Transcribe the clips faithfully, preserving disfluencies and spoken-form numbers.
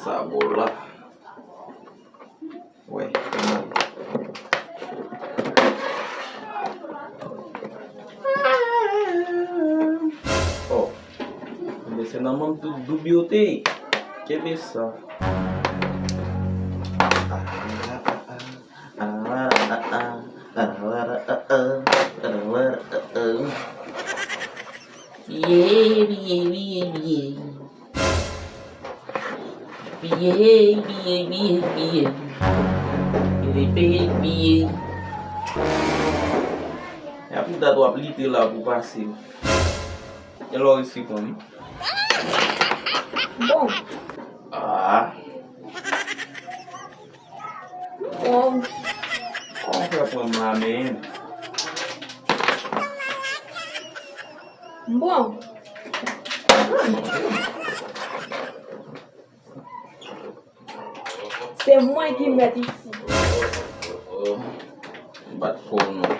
Sa bon la. Wè. Oh. Men se nan manm tout doub yo te. Kenbe sa. Biye, biye, biye, biye. Biye, biye, biye, biye. Biye, biye, biye. Epi dat w ap lite la pou pase. E lè w resi konn. Bon. Ah. Bon. Kòman w fè pran m la men? Bon. Se mwen ki mèt isi. M pa t fò non.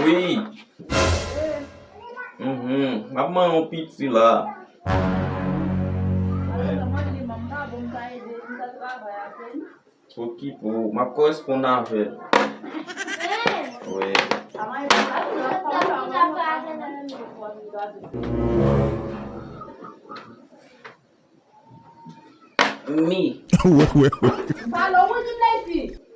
Wi. Mhm. M ap manyen yon piti la. Okipe w, m ap koresponn avè l. Wi. Mi. Wè, wè, wè. Pale, ou di m lèfi.